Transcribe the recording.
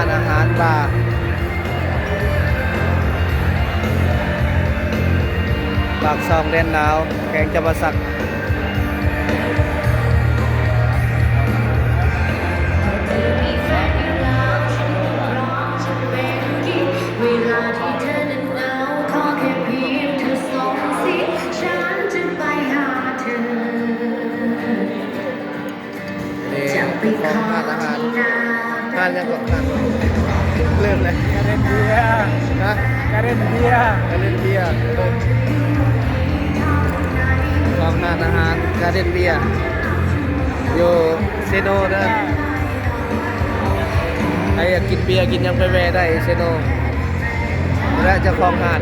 ຮ້ານອາຫານບາ ປາກຊ່ອງແດນລາວ ແຂວງຈຳປາສັກ. ນີ້ຂອງຮ້ານອາຫານ ຮ້ານຫຍັງເກາະ ຮ້ານ ເລີ່ມເລີຍ ກາເດນເບຍ ຮະ ກາເດນເບຍ ກາເດນເບຍ ຂອງຮ້ານອາຫານກາເດນເບຍ ຢູ່ເຊໂນເດີ. ໃຜຢາກກິນເບຍກິນຫຍັງໄປແວ່ໄດ້ເຊໂນ ແລະ ເຈົ້າຂອງຮ້ານ